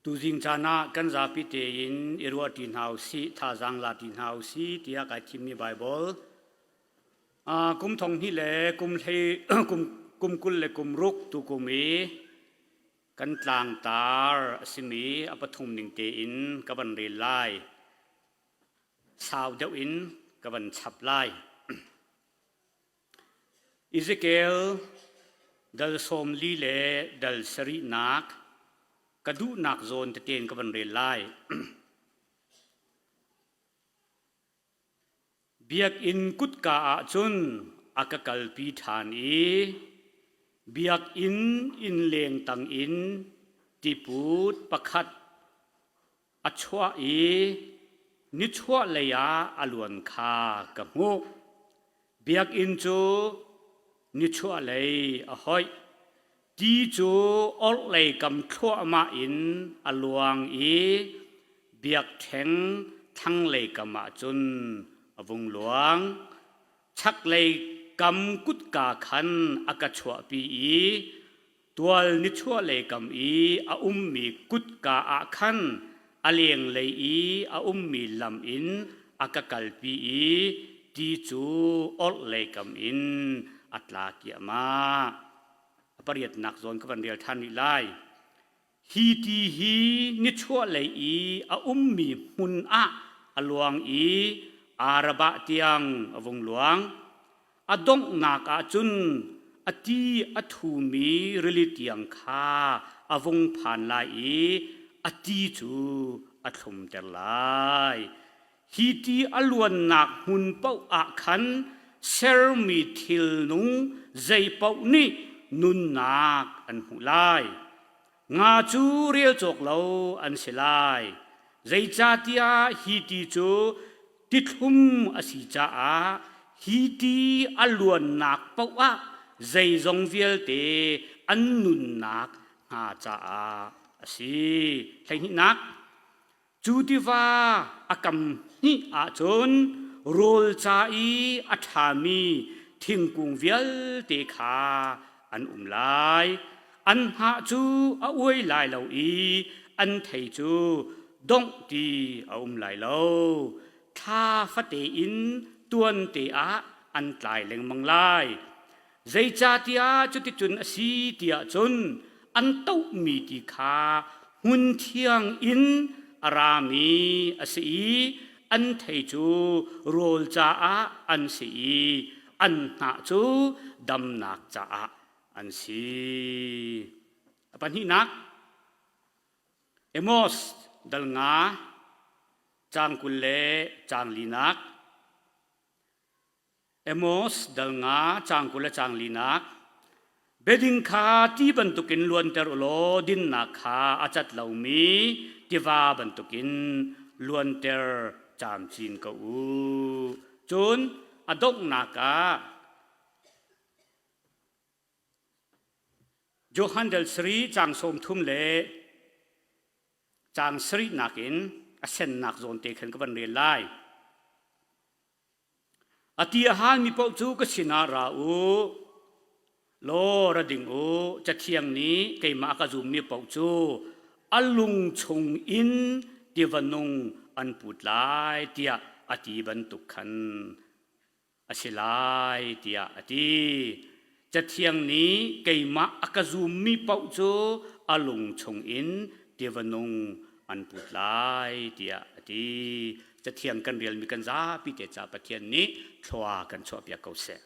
Tuzing caan ah kan zapi tein i ruahṭi hna usih, thazaang laṭi hna usih tiah kai thimmi Baibal. Kum thong hnih le kum hlei kum kum 20 le kum ruk tukum i kan tlangtar a simi a pathum ning tein ka van rel lai. Sau deuh in ka van chap lai. Ezekiel dal 40 le dal sarihnak ka duhnak zawn tete in ka van rel lai. Biakinn kutka ah cun a ka kalpi ṭhan i biakinn innleng tangin tiput pakhat a chuah i nichuahlei ah a luan kha ka hmuh. Biakinn cu nichuahlei a hoih. Ti cu orhlei kam thluahmah in a luang i biakṭheng thlanglei kam ah cun a vung luang. Chaklei kam kutka khan a ka chuahpi i Tual nichuahlei kam i a ummi kutka ah khan a lenglei i a ummi lam in a ka kalpi i ti cu orhlei kam in a tla kiahmah. A pariatnak zawn ka van rel ṭhan rih lai. Hi ti hi nichuahlei i a ummi hmun ah a luang i Arabah tiang a vung luang. A donghnak ah cun a ti a thumi rili tiang kha a vung phan lai i a ti cu a thlumter lai. Hi ti a luannak hmun paoh ah khan sermi thilnung zeipaoh nih nunnak an hmuh lai. Nga cu rel cawk lo an si lai. Zeicahtiah hi ti cu tithlum a si caah hi ti a luannak paoh ah zeizong vialte an nunnak hnga caah a si. Hleihnihnak, Cu tiva a kam hnih ahcun rawl ca i a ṭhami thingkung vialte kha an um lai. An hnah cu a uai lai lo i an thei cu dongh ti a um lai lo. Thla fate in tuante ah an tlai lengmang lai. Zeicahtiah cuticun a si tiah cun an tohmi ti kha hmun thiang in a rami a si i an thei cu rawl caah an si i an hnah cu damnak caah an si. A pahnihnak, Amos dal nga, caang 20 le caang linak. Amos dal nga caang 20 le caang linak Beding kha ti bantukin luanter u law dinnak kha a cat lomi tiva bantukin luanter camcin ko u. Cun a donghnak ah Johan dal sari caang 30 le caang sarihnak in a sennak zawn te khan ka van rel lai. A ti a halmi paoh cu ka sinah ra u law ra ding u. Cathiang nih keimah a ka zummi paoh cu a lung chung in tiva nung an put lai tiah a ti bantuk khan a si lai tiah a ti. Cathiang nih keimah a ka zummi paoh cu a lung chung in tiva nung an put lai tiah a ti. Cathiang kan relmi kan zapi te ca Pathian nih thlua kan chuahpiak ko seh.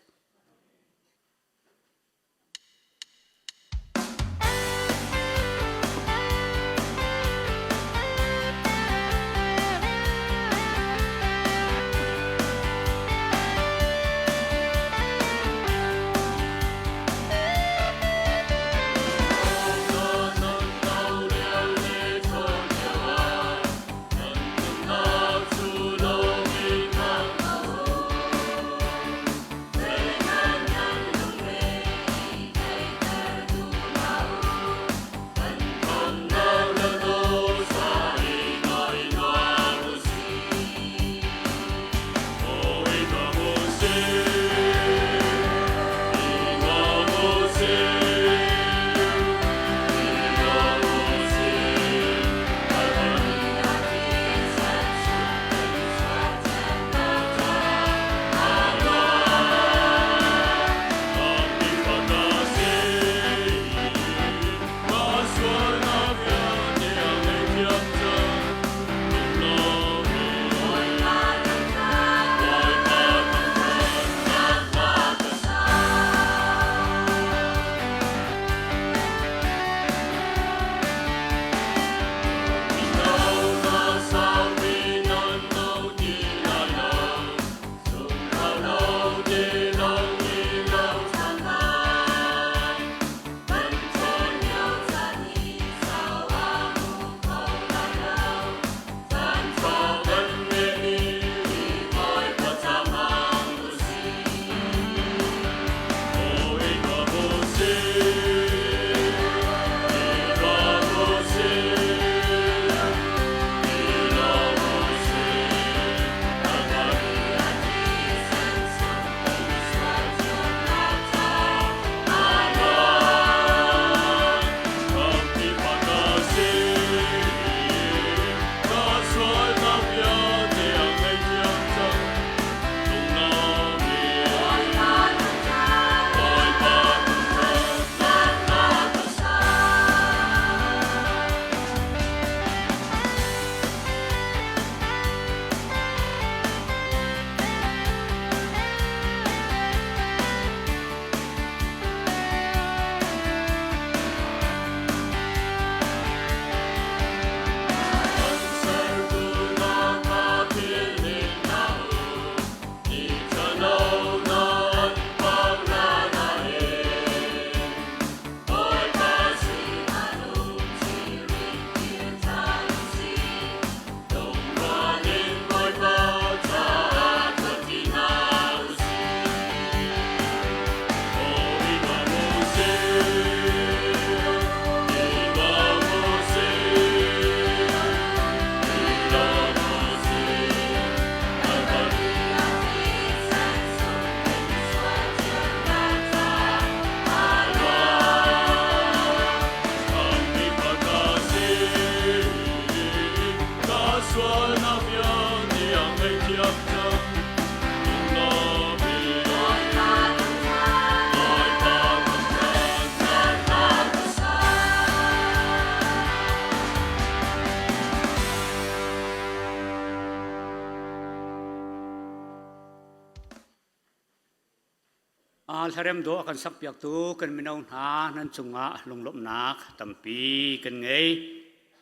Hlarem dawh a kan sakpiaktu kan mino hna nan cungah lunglawmhnak tampi kan ngei.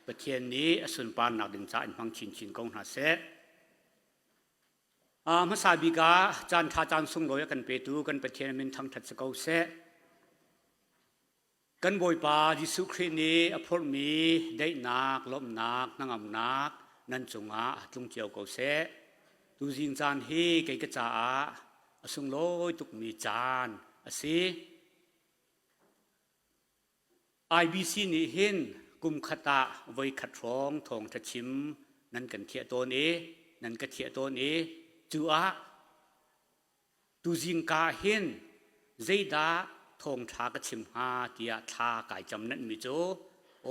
Pathian nih a sunparnak ding ca in hmang chinchin ko hna seh. Hmasa bik ah caan ṭha caan sunglawi a kan petu kan Pathian min thangṭhat si ko seh. Kan Bawipa Jesuh Khrih nih a phurhmi daihnak, lawmhnak, hnangamnak nan cungah tlung cio ko seh. Tuzing caan hi kei ka caah a sunglawi tukmi caan a si. IBC nih hin kum khat ah voi khat hrawng thawngṭha chim nan kan thiah tawn i nan ka thiah tawn i cu ah Tuzing ka hin zeidah thawngṭha ka chim hnga tiah thla kai cam nanhmi cu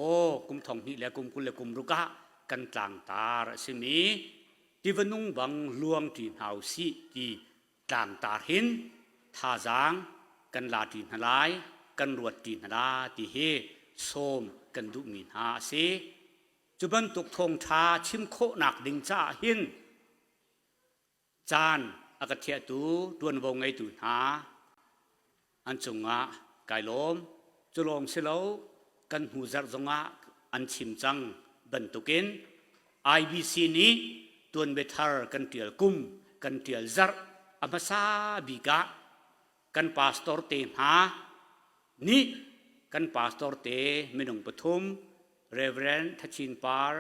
aw kum thong hnih le kum 20 le kum ruk ah kan tlangtar a simi tiva nung bang luang ṭi hna u sih ti tlangtar hin thazaang kan la ṭi hna lai kan ruat ṭi hna la ti hi sawm kan duhmi hna a si. Cu bantuk thawngṭha chim khawhnak ding caah hin Caan a ka thiahtu ṭuanvo ngeitu hna an cungah kai lawm. Cu lawng si lo, kan hnu zarh zongah an chim cang bantukin IBC nih tuanbia thar kan ṭial kum, kan ṭial zarh a hmasa bik ah kan pastor te hna nih kan pastor te minung pathum Reverend Thachin Par,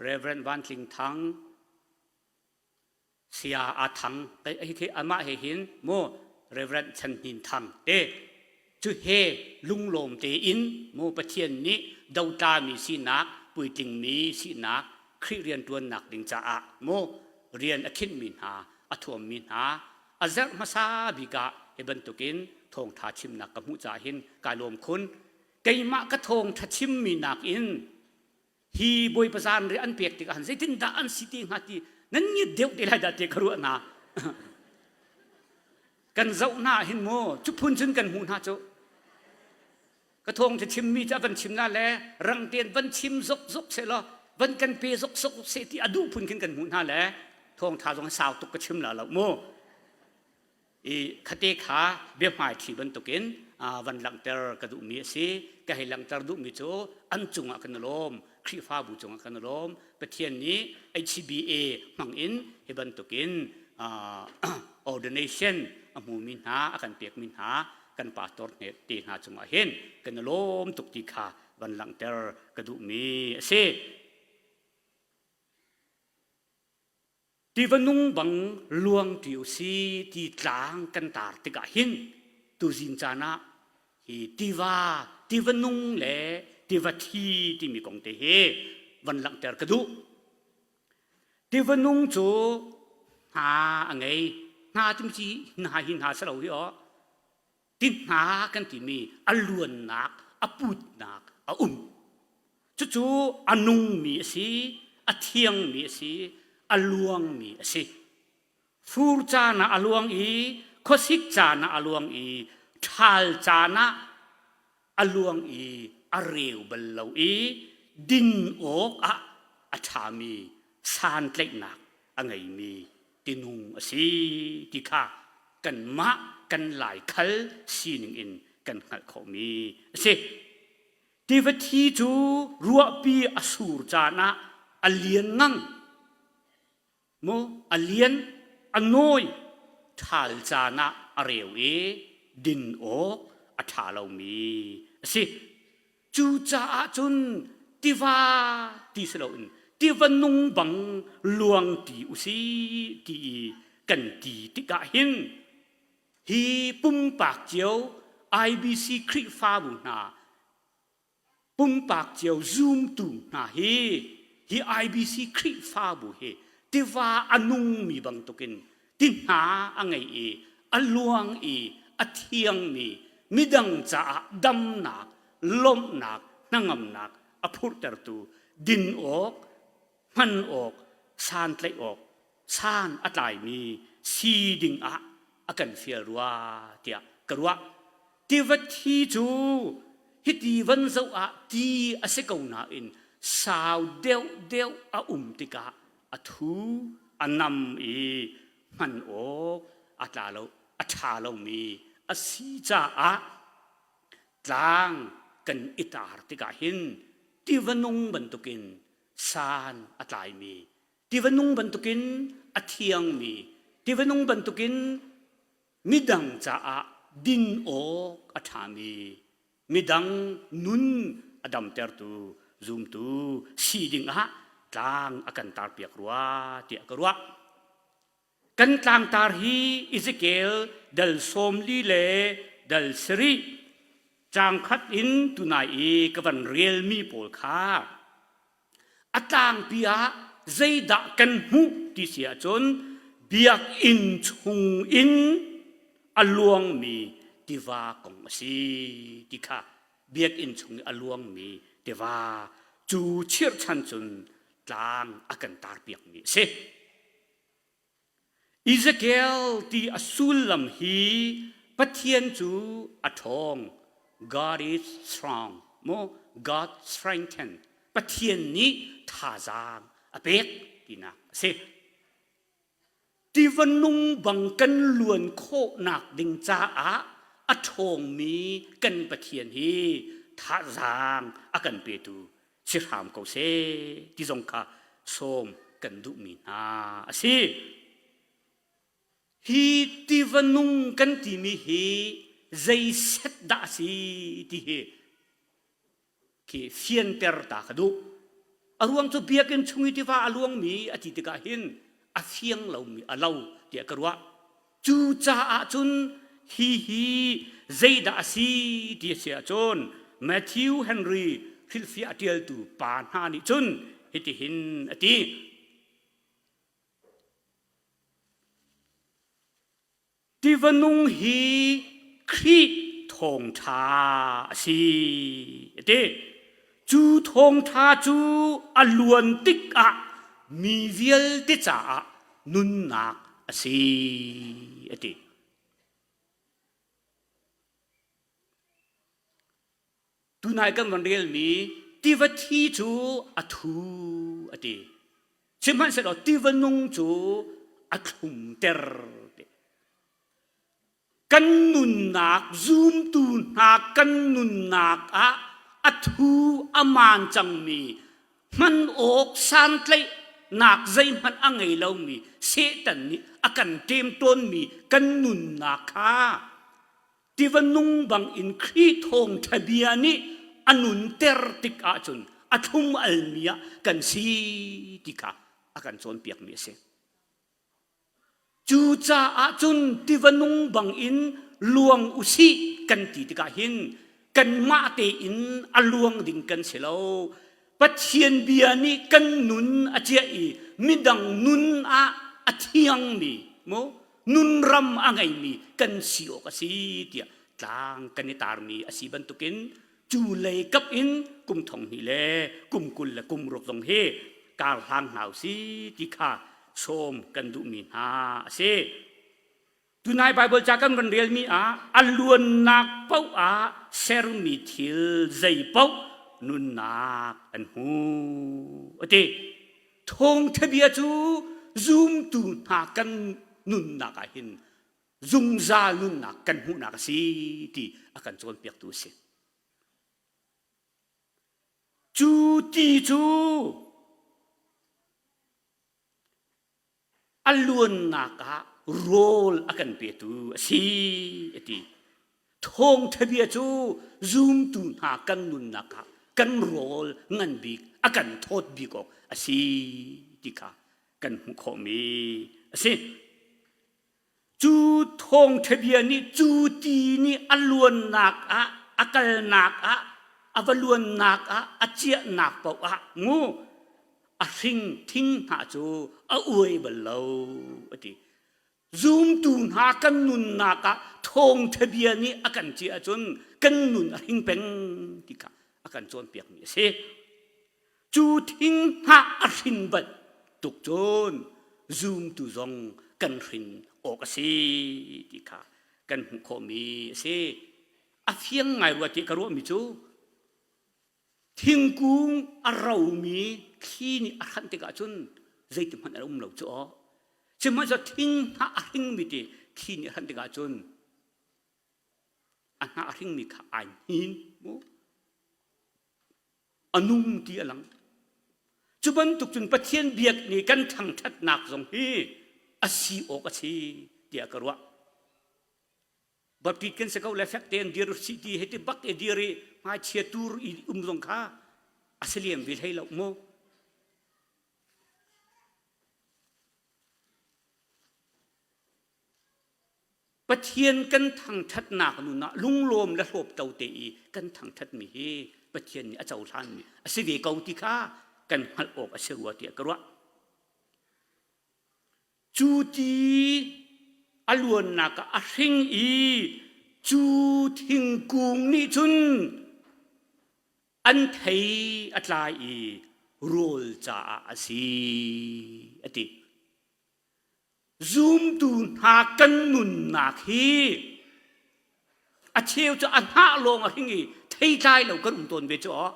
Reverend Van Tling Thang, Saya Aa Thang hi amah he hin mu Reverend Chan Hnin Thang te cu he lunglawm tein mu Pathian nih dotlami sinak puitlingmi sinak Khrih rianṭuannak ding caah mu rian a khinhmi hna a thuammi hna a zerh hmasa bik ah hi bantukin thawngṭha chimnak ka hmuh caah hin kai lawm khun keimah ka thawngṭha chimmi nakin Hi Bawipa zanriah an pek tikah han zeitindah an si ti hnga ti nan ngiat deuh te lai dah ti ka ruah hna. Kan zoh hna hin mu cu phun cun kan hmuh hna cu. Ka thawng cu chimmi cu a van chim na le rang tein van chim zok zok se law van kan pe zok zok se ti a duh phun khin kan hmuh hna le thawng tha zong sau tuk ka chim la lo mu. I khate kha biahmaiṭhi bantukin van langhter ka duhmi a si. Ka hei langhter duhmi cu an cungah kan i lawm, Khrihfabu cungah kan i lawm. Pathian nih HCBA hmangin hi bantukin ordination a hmumi hna, a kan pekmi hna kan pastor te hna cungah hin kan i lawm tuk ti kha van langhter ka duhmi a si. Tiva nung bang luang ṭi u si ti tlang kan tar tikah hin tuzing caan ah hi tiva tiva nung le tiva thi timi kong te hi van langhter ka duh. Tiva nung cu hna a ngei. Hna timi ci hna hi hna si lo hi aw. Ti hna kan timi a luannak, a putnak a um. Cucu a nungmi a si, a thiangmi a si, a luangmi a si. Fur caan ah a luang i khuasik caan ah a luang i ṭhal caan ah a luang i a reu bal lo i din awk ah a ṭhami santlaihnak a ngeimi tinung a si ti kha kanmah kan laikhal sining in kan hngalh khawhmi a si. Tiva thi cu ruahpi a sur caan ah a lian ngang. Mu a lian a nawi ṭhal caan ah a reu i din awk a ṭha lomi a si. Cucaah cun tiva ti si loin tiva nung bang luang ti u si ti i kan ti tikah hin Hi pumpak cio IBC Khrihfabu hna pumpak cio zumtu hna hi hi IBC Khrihfabu hi tiva a nungmi bantukin ti hna a ngei i a luang i a thiangmi midang caah damnak, lawmhnak, hnangamnak a phurhtertu din awk, hman awk, santlaih awk san a tlaimi si ding ah a kan fial rua tiah ka ruah. Tiva thi cu hiti van zoh ah ti a si ko nain sau deuh deuh a um tikah a thu a nam i hman awk a tla lo a ṭha lomi a si caah tlang kan i tar tikah hin tiva nung bantukin san a tlaimi tiva nung bantukin a thiangmi tiva nung bantukin midang caah din awk a ṭhami midang nun a damtertu zumtu si dingah tlang a kan tarpiak rua tiah ka ruah. Kan tlangtar hi Ezekiel dal 40 le dal sarih caang khat in tunai i ka van relmi pawl kha a tlangpi ah zeidah kan hmuh ti si ahcun biakinn chung in a luangmi tiva kong a si ti kha biakinn chung i a luangmi tiva cu chirhchan cun tlang a kan tarpiakmi a si. Ezekiel ti a sullam hi Pathian cu a ṭhawng. God is strong. Mu God strengthen. Pathian nih thazaang a pek tinak a si. Tiva nung bang kan luan khawhnak ding caah a ṭhawngmi kan Pathian hi thazaang a kan petu si hram ko seh ti zong kha sawm kan duhmi hna a si. Hi tiva nung kan timi hi zei set dah a si ti hi khi fianter ta ka duh. A ruang cu biakinn chung i tiva a luangmi a ti tikah hin a fiang lomi a lo tiah ka ruah. Cucaah cun hi hi zeidah a si ti a si ahcun Matthew Henry hrilhfiah a ṭialtu pa hna nih cun hitihin a ti. Tiva nung hi Khrih thawngṭha a si a ti. Cu thawngṭha cu a luan tikah mi vialte caah nunnak a si a ti. Tunai kan van relmi tiva thi cu a thu a ti. Sihmanhsehlaw tiva nung cu a thlumter ti. Kan nunnak zumtu hna kan nunnak ah a thu a maan cangmi hman awk santlaihnak zeihmanh a ngei lomi Satan nih a kan ṭemṭawnmi kan nunnak kha tiva nung bangin Khrih thawngṭha bia nih a nunter tik ahcun a thlum almi ah kan si ti kha a kan cawnpiakmi a si. Cucaah cun tiva nung bangin luang usih kan ti tikah hin kanmah tein a luang ding kan si lo. Pathian bia nih kan nun a ciah i midang nun ah a thiangmi mu nun ram a ngeimi kan si awk a si tiah tlang kan i tarmi a si bantukin cu lei kap in kum thong hnih le kum 20 le kum ruk zong hi kar hlang hna si ti kha sawm kan duhmi hna a si. Tunai Bible ca kan van relmi ah a luannak paoh ah sermi thil zei paoh nunnak an hmu a ti. Thawngtha bia cu zumtu hna kan nunnak ah hin zungzal nunnak kan hmuhnak a si ti a kan cawnpiaktu a si. Cu ti cu a luannak ah rawl a kan petu a si a ti. Thawngtha bia cu zumtu hna kan nunnak ah kan rawl ngan bik a kan thawt bik awk a si ti kha kan hmuh khawhmi a si. Cu thawngṭha bia nih cu ti nih a luannak ah a kalnak ah a va luannak ah a ciahnak paoh ah ngu a hring thing hna cu a uai bal lo a ti. Zumtu hna kan nunnak ah thawngṭha bia nih a kan ciah ahcun kan nun a hring peng ti kha a kan cawnpiakmi a si. Cu thing hnah a hrin bantuk cun zumtu zong kan hrin awk a si ti kha kan hmuh khawhmi a si. A fiang ngai rua ti ka ruahmi cu thingkung a romi thli nih a hranh tikah cun zeiti hmanh a um lo cu aw. Sihmanhsehlaw thing hnah a hringmi ti thli nih a hranh tikah cun. A hnah hringmi kha ai hnin mu. A nung ti a lang. Cu bantuk cun Pathian biak nih kan thangṭhatnak zong hi a si awk a si tiah ka ruah. Baptist kan si ko le fek tein dir si ti hei ti bak i dir i hmaichia tur i um zong kha a si lem ve hlei lo mu. Pathian kan thangṭhatnak nun ah lunglawm le hlawpto te i kan thangṭhatmi hi Pathian nih a cohlanmi a si ve ko ti kha kan hngalh awk a si rua tiah ka ruah. Cu ti a luannak ah a hring i cu thingkung nih cun an thei a tlai i rawl caah a si a ti. Zumtu hna kan nunnak hi a cheu cu a hnah lawng a hring i theitlai lo kan um tawn ve cu aw.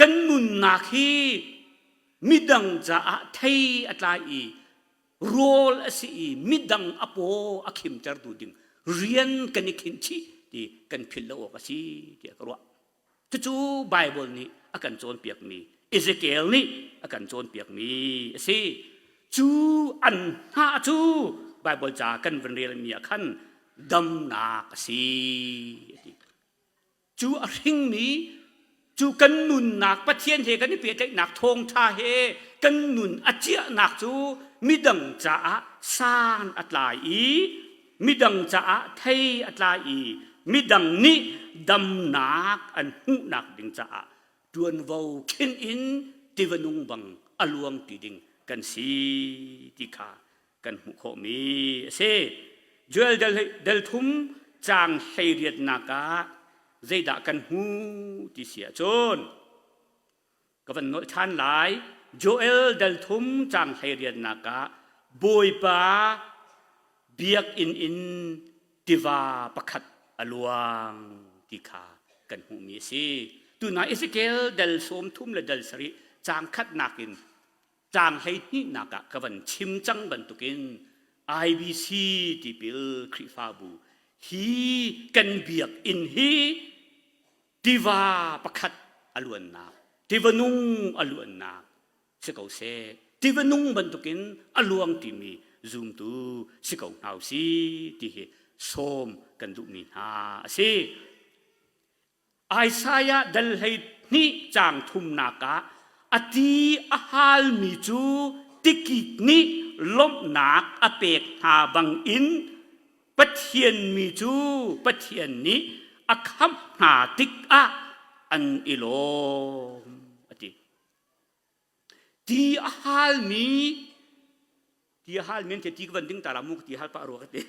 Kan nunnak hi midang caah thei a tlai i rawl a si i midang a paw a khimtertu ding rian kan i khinh chih ti kan philh lo awk a si tiah ka ruah. Cucu Baibal nih a kan cawnpiakmi Ezekiel nih a kan cawnpiakmi a si. Cu an hnah cu Baibal ca kan van relmi ah khan damnak a si a ti. Cu a hringmi cu kan nunnak Pathian he kan i pehtlaihnak thawngṭha he kan nun a ciahnak cu midang caah san a tlai i midang caah thei a tlai i midang nih damnak an hmuhnak ding caah ṭuanvo khin in tiva nung bang a luang ti ding kan si ti kha kan hmuh khawhmi a si. Joel del, del thum caang 18nak ah zeidah kan hmu ti si ahcun ka van nolh ṭhan lai. Joel dal thum caang 18nak ah Bawipa biakinn in tiva pakhat a luang ti kha kan hmuhmi a si. Tuna Ezekiel dal 30 le dal sarih caang khatnak in caang 12nak ah ka van chim cang bantukin IBC tipil Khrihfabu hi kan biakinn hi tiva pakhat a luannak tiva nung a luannak si ko seh tiva nung bantukin a luang timi zumtu si ko hna si ti hi sawm kan duhmi hna a si Isaiah dal 12 caang thumnak ah a ti a halmi cu tikik nih lawmhnak a pek hna bangin Pathian mi cu Pathian nih a khamh hna tikah an i lawm a ti. Ti a halmi ti a halmi an ti ka van ding ta la mu ti hal pah rua ka ti.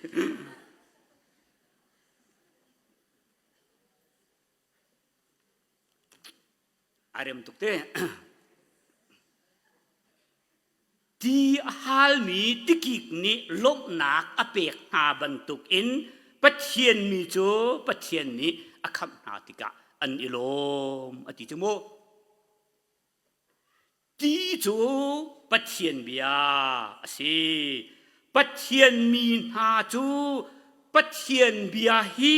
A rem tuk te. Ti a halmi tikik nih lawmhnak a pek hna bantukin Pathian mi cu Pathian nih a khamh hna tikah an i lawm a ti cu mu. Ti cu Pathian bia a si. Pathian mi hna cu Pathian bia hi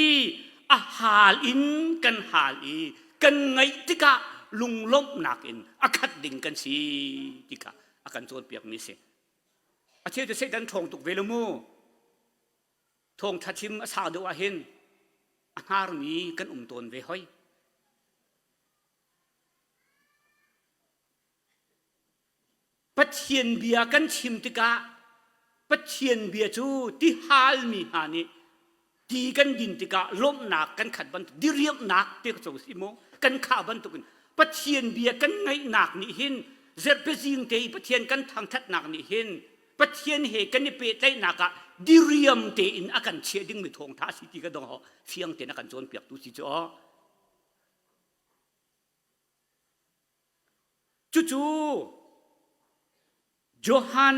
a hal in kan hal i kan ngaih tikah lunglawmhnak in a khat ding kan si ti kha a kan cawnpiakmi a si. A cheu cu Satan ṭhawng tuk ve lo mu. Thawngṭha chim a sau deuh ahhin a hnarmi kan um tawn ve hoi. Pathian bia kan chim tikah Pathian bia cu ti halmi hna nih ti kan din tikah lawmhnak kan khat bantuk diriamhnak ti ka si maw kan khah bantukin Pathian bia kan ngaihnak nih hin zerhpezing te i Pathian kan thangthatnak nih hin Pathian he kan i pehtlaihnak ah diriam tein a kan chiah dingmi thawngtha a si ti ka dong fiang tein a kan cawnpiaktu si cu Cucu Johan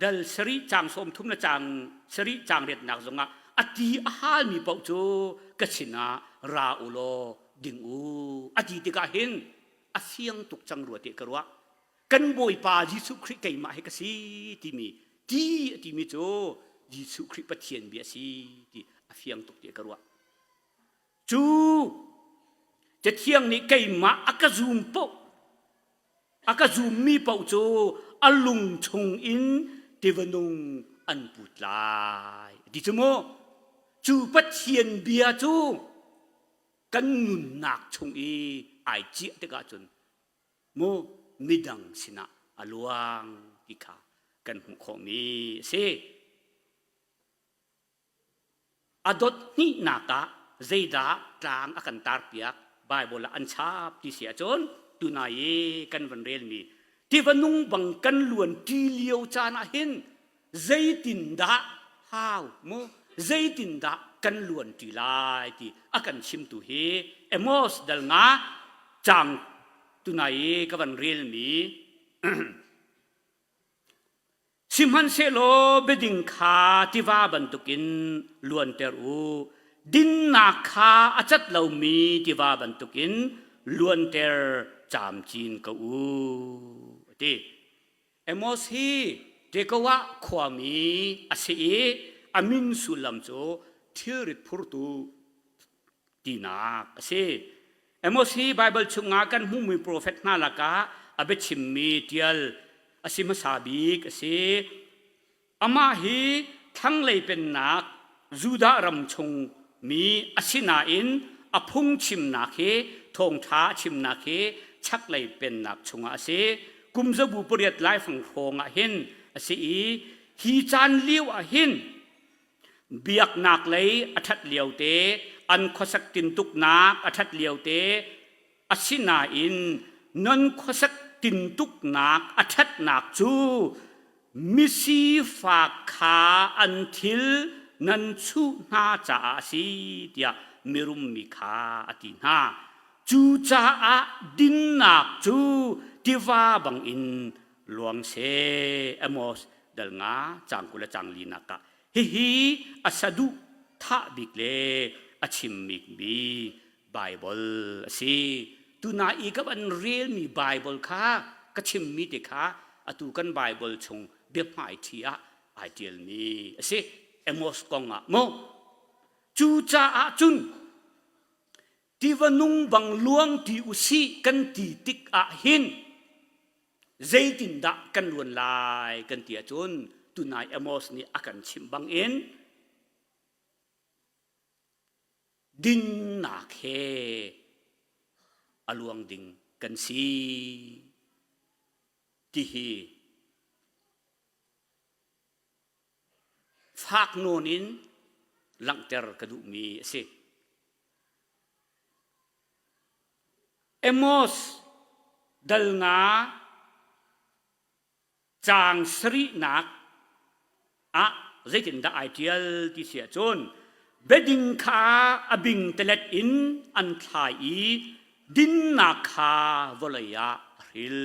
dal sarih caang 30 le caang sarih caang riatnak zongah a ti a halmi paoh cu ka sinah ra u law ding u a ti tikah hin a fiang tuk cang rua ti ka ruah. Kan Bawipa Jesuh Khrih keimah hi ka si timi ti a timi cu Jesuh Khrih Pathian bia a si ti a fiang tuk ti ka ruah. Cu Cathiang nih keimah a ka zum paoh a ka zummi paoh cu a lung chung in tiva nung an put lai ti cu mu. Cu Pathian bia cu kan nunnak chung i ai ciah tikah cun mu midang sinah a luang ti kha kan hmuh khawhmi a si. A dot hnihnak ah zeidah tlang a kan tarpiak Baibal ah an chap ti si ahcun tunai i kan van relmi tiva nung bang kan luan ṭi lio caan ah hin zeitindah hau mu zeitindah kan luan ṭi lai ti a kan chimtu hi Amos dal nga cang tunai i ka van relmi Sihmanhsehlaw biading kha tiva bantukin luanter u, dinnak kha a cat lomi tiva bantukin luanter camcin ko u, a ti. Amos hi Tekoa khuami a si i a min sullam cu thilrit phurtu tinak a si. Amos hi Baibal chungah kan hmuhmi profet hna lakah a biachimmi ṭial a si hmasa bik a si. Amah hi thlanglei pennak Judah ram chung mi a si nain a phungchimnak hi thawngṭha a chimnak hi chaklei pennak chungah a si. Kum zabu pariat laifang hrawng ah hin a si i hi caan lio ah hin Biaknak lei a ṭhat liote, an khuasak tintuknak a ṭhat liote, asinain nan khuasak tintuknak a ṭhatnak cu misifak kha an thil nan chuh hna caah a si tiah mirum mi kha a ti hna. Cucaah dinnak cu tiva bangin luang seh Amos dal nga cang 20 le cang li nak ah hihi a saduh thah bik le a chim bik mi Bible a si. Tuna i ka van relmi Bible kha ka chimmi te kha atu kan Bible chung biahmai ṭhi ah ai ṭialmi a si. Amos kong ah mu. Cucaah cun tiva nung bang luang ti usih kan ti tik ah hin zeitindah kan luan lai kan ti ahcun tunai Amos nih a kan chimh bangin dinnak he a luang ding kan si ti hi fak nawn in langhter ka duhmi a si. Amos dal nga caang sarihnak ah zeitindah ai ṭial ti si ahcun biading kha a bingtalet in an thlai i dinnak kha vawlei ah a hril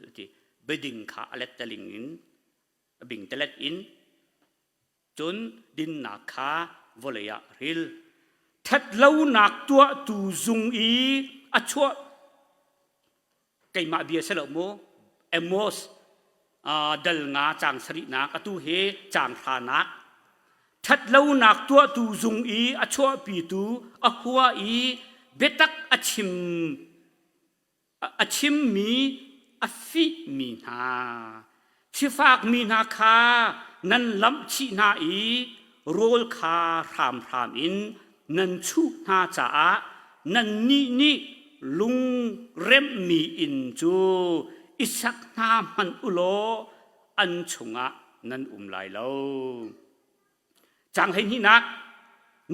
a ti. Biading kha a lettaling in a bingtalet in Cun dinnak kha vawlei ah a hril. Ṭhatlonak tuahtu zung i a chuah keimah bia si lo mu Amos dal nga caang sarihnak atu hi caang hranak ṭhatlonak tuahtu zung i a chuahpitu a hua i biatak a chim a chimmi a fihmi hna sifakmi hna kha nan lamhchih hna i rawl kha hramhram in nan chuh hna caah nannih nih lungremhmi inn cu i sak hna hmanh u law an chungah nan um lai lo. Caang hleihnihnak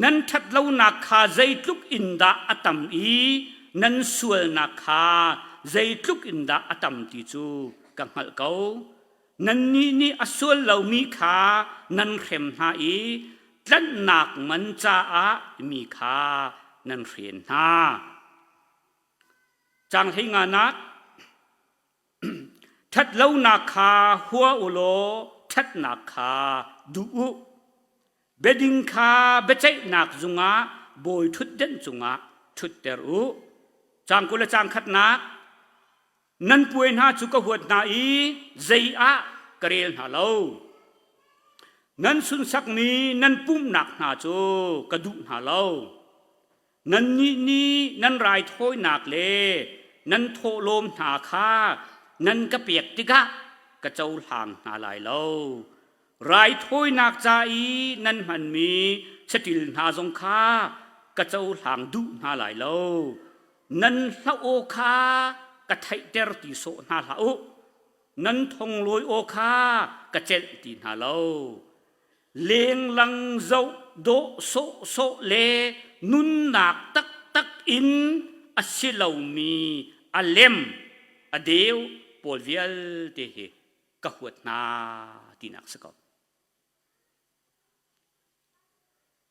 nan ṭhatlonak kha zeitluk in dah a tam i nan sualnak kha zeitluk in dah a tam ti cu ka hngalh ko. Nannih nih a sual lomi kha nan hrem hna i tlanhnak man caah mi kha nan hren hna. Caang hleinganak Ṭhatlonak kha hua u law ṭhatnak kha duh u. Biading kha biaceihnak zungah bawi ṭhutdenh cungah ṭhutter u. Caang 20 le caang khatnak Nan puai hna cu ka huat hna i zei ah ka rel hna lo. Nan sunsakmi nan pumhnak hna cu ka duh hna lo. Nannih nih nan raithawinak le nan thawhlawm hna kha nan ka pek tikah ka cohlang hna lai lo. Raithawinak ca i nan hmanmi saṭil hna zong kha ka cohlang duh hna lai lo. Nan hla aw kha ka theihter ti sawh hna hlah u. Nan thonglawi aw kha ka celh ti hna lo. Lenglang zoh dawh sawhsawh le nunnak taktak in a si lomi a lem a deu pawl vialte hi ka huat hna tinak si ko.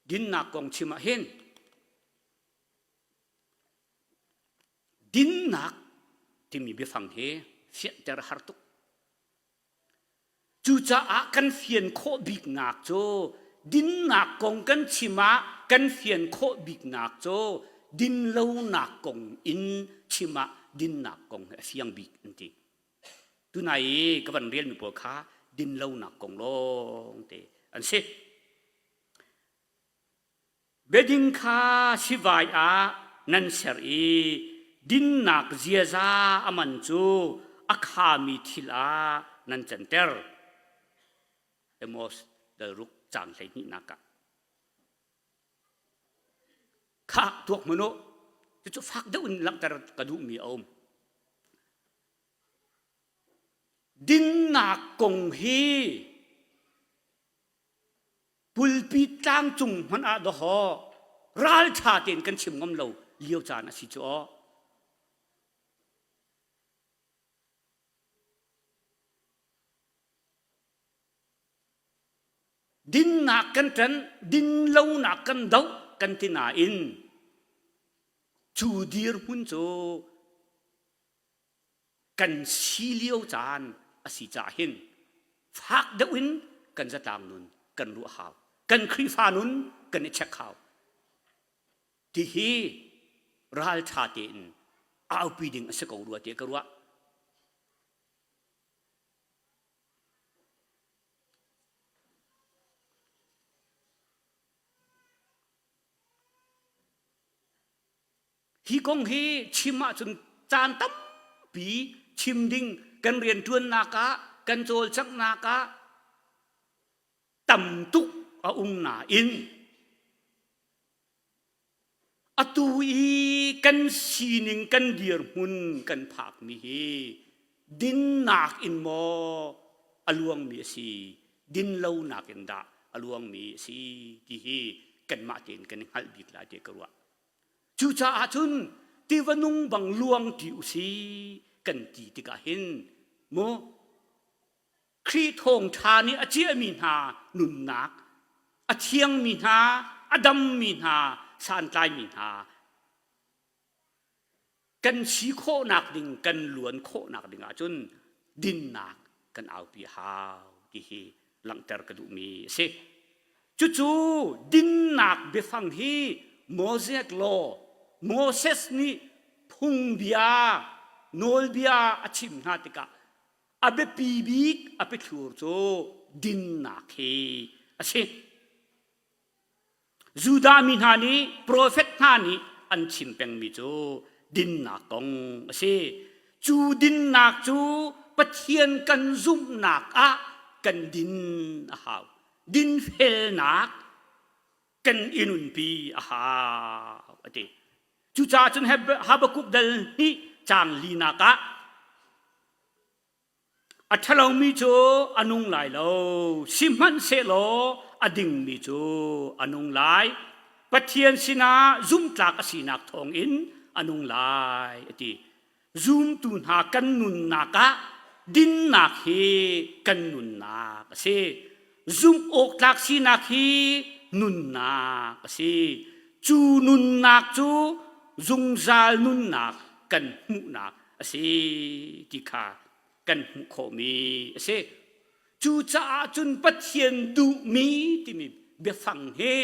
Dinnak kong chim ah hin dinnak timi biafang hi fianhter a har tuk. Cucaah kan fian khawh biknak cu dinnak kong kan chim ah kan fian khawh biknak cu dinlonak kong in chim ah dinnak kong hi a fiang bik an ti. Tunai i ka van relmi pawl kha dinlonak kong lawngte an si. Biading kha sivai ah nan ser i dinnak ziaza a man cu a khami thil ah nan canter. Amos dalruk caang 12nak ah. Khah tuak hmanh u. Cucu fak deuh in langhter ka duhmi a um. Dinnak kong hi Pulpi tlangcung hmanh ah dawhaw ralṭha tein kan chim ngam lo lio caan a si cu aw. Dinnak kan ṭan, dinlonak kan doh kan ti nain cu dirhmun cu kan si lio caan a si caah hin fak deuh in kan zatlang nun kan ruah hau kan Khrihfa nun kan i check hau ti hi ralṭha tein aupi ding a si ko rua tiah ka ruah. Hi kong hi chim ahcun caan tampi chim ding kan rianṭuannak ah kan cawlcanghnak ah tam tuk a um nain atu i kan sining kan dirhmun kan phakmi hi dinnak in maw a luangmi a si dinlonak in dah a luangmi a si ti hi kanmah tein kan i hngalh bik lai tiah ka ruah. Cucaah cun tiva nung bang luang ṭi u si kan ti tikah hin mu Khrih thawngṭha nih a ciahmi hna nunnak, a thiangmi hna, a dammi hna, santlaimi hna kan si khawhnak ding, kan luan khawhnak ding ahcun dinnak kan aupi a hau ti hi langhter ka duhmi a si. Cucu dinnak biafang hi Mosaic Law, Moses nih phungbia, nawlbia a chim hna tikah a biapi bik a pithlur cu dinnak hi a si. Judah mi hna nih profet hna nih an chim pengmi cu dinnak kong a si. Cu dinnak cu Pathian kan zumhnak ah kan din a hau. Dinfelnak kan i nunpi a hau a ti. Cucaah cun Habakkuk dal hnih caang linak ah A ṭhalomi cu a nung lai lo, sihmanhsehlaw a dingmi cu a nung lai. Pathian sinah zumhtlak a sinak thawngin a nung lai, a ti. Zumtu hna kan nunnak ah dinnak hi kan nunnak a si. Zumh awktlak sinak hi nunnak a si. Cu nunnak cu zungzal nunnak kan hmuhnak a si ti kha kan hmuh khawhmi a si. Cucaah cun Pathian duhmi timi biafang hi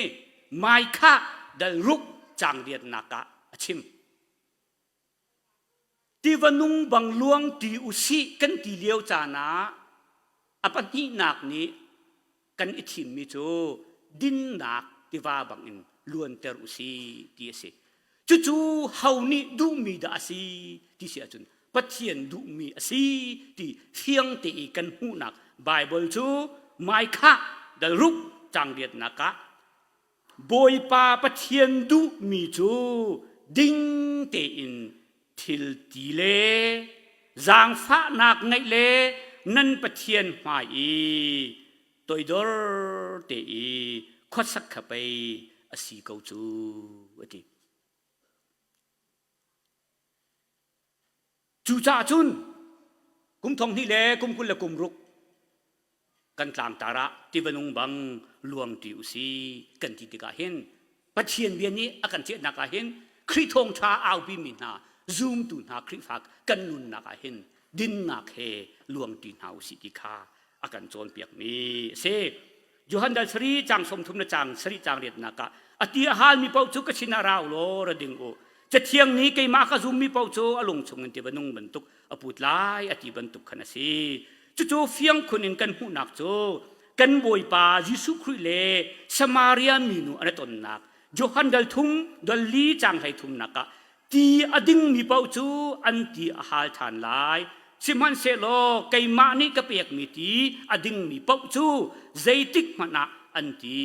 Micah dal ruk caang riatnak ah a chim. Tiva nung bang luang ti u sih kan ti lio caan ah a pahnihnak nih kan i thimmi cu dinnak tiva bangin luanter u sih ti a si. Cucu ho nih duhmi dah a si ti si ahcun Pathian duhmi a si ti fiang te i kan hmuhnak Baibal cu Micah dal ruk caang riatnak ah Bawipa Pathian duhmi cu ding tein thil ti le zaangfahnak ngeih le nan Pathian hmai i toidor te i khuasak kha pei a si ko cu a ti. Cucaah cun kum thong hnih le kum 20 le kum ruk kan tlangtar ah tiva nung bang luang ṭi u si kan ti tikah hin Pathian bia nih a kan cehnak ah hin Khrih thawngṭha aupi mi hna zumtu hna Khrihfa kan nunnak ah hin dinnak he luang ṭi hna u sih ti kha a kan cawnpiakmi a si. Johan dal sari caang 30 le caang sarih caang riatnak ah a ti a halmi paoh cu ka sinah ra u law ra ding u. Cathiang nih keimah ka zummi paoh cu a lung chungin tiva nung bantuk a put lai a ti bantuk khan a si. Cucu fiang khun in kan hmuhnak cu kan Bawipa Jesuh Khrih le Samaria minu an i tonnak Johan dal thum dal li caang hlei thumnak ah ti a dingmi paoh cu an ti a hal ṭhan lai. Sihmanhsehlaw keimah nih ka pekmi ti a dingmi paoh cu zeitik hmanh ah an ti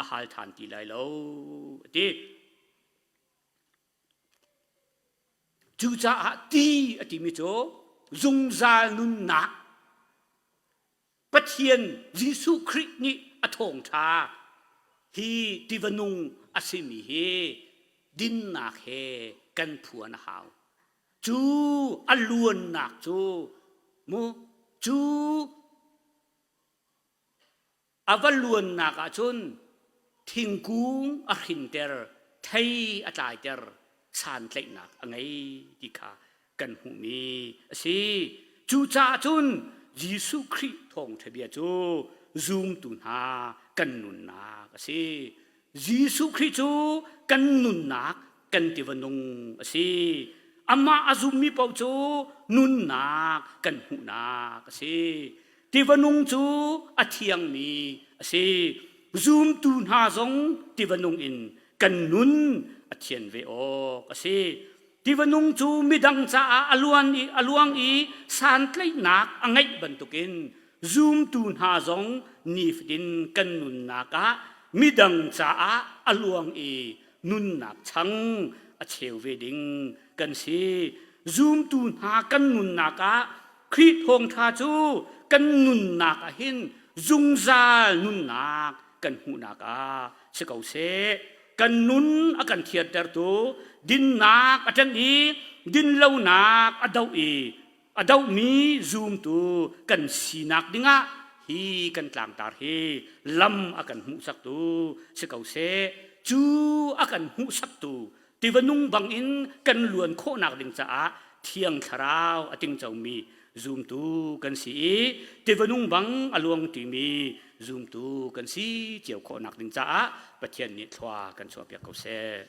a hal ṭhan ti lai lo, a ti. Cucaah ti a timi cu zungzal nunnak Pathian Jesuh Khrih nih a thawngṭha hi tiva nung a simi hi dinnak he kan phuan a hau. Cu a luannak cu mu cu a va luannak ahcun thingkung a hrinter, thei a tlaiter, santlaihnak a ngei ti kha kan hmuhmi a si. Cucaah cun Jesuh Khrih thawngṭha bia cu zumtu hna kan nunnak a si. Jesuh Khrih cu kan nunnak kan tiva nung a si. Amah a zummi paoh cu nunnak kan hmuhnak a si. Tiva nung cu a thiangmi a si. Zumtu hna zong tiva nung in kan nun a thian ve awk a si. Tiva nung cu midang caah a luan i a luang i santlaihnak a ngeih bantukin zumtu hna zong nifatin kan nunnak ah midang caah a luang i nunnak chang a cheu ve ding kan si. Zumtu hna kan nunnak ah Khrih thawngṭha cu kan nunnak ah hin zungzal nunnak kan hmuhnak ah si ko seh. Kan nun a kan thiantertu dinnak a ṭanh i dinlonak a doh i a dohmi zumtu kan sinak dingah hi kan tlangtar hi lam a kan hmuhsaktu si ko seh. Cu a kan hmuhsaktu tiva nung bangin kan luan khawhnak ding caah Thiang Thlarau a tingcomi zumtu kan si i tiva nung bang a luang ṭimi zumtu kan si cio khawhnak ding caah Pathian nih thlua kan chuahpiak ko seh.